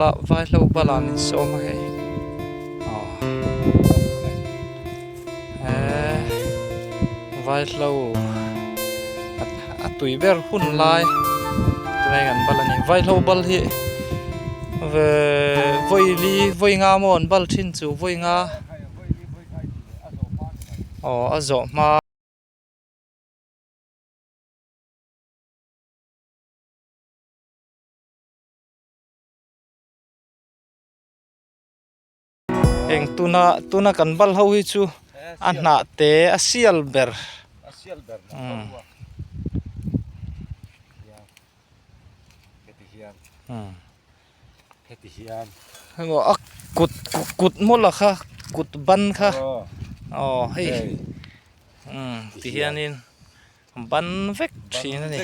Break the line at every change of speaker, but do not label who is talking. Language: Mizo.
Vaihlo bal ah min sawm a hei aw eee vaihlo a tui ber hun lai tunah hian an bal a ni vaihlo bal hi vee vawi li vawi nga maw an bal thin chu vawi nga aw a zawh hma. Eng tuna tuna kan bal ho hi chu a hnah te a sial ber umm heng a kut kut mawlh a kha kut ban kha aw hei umm ti hianin ban vek thin a ni.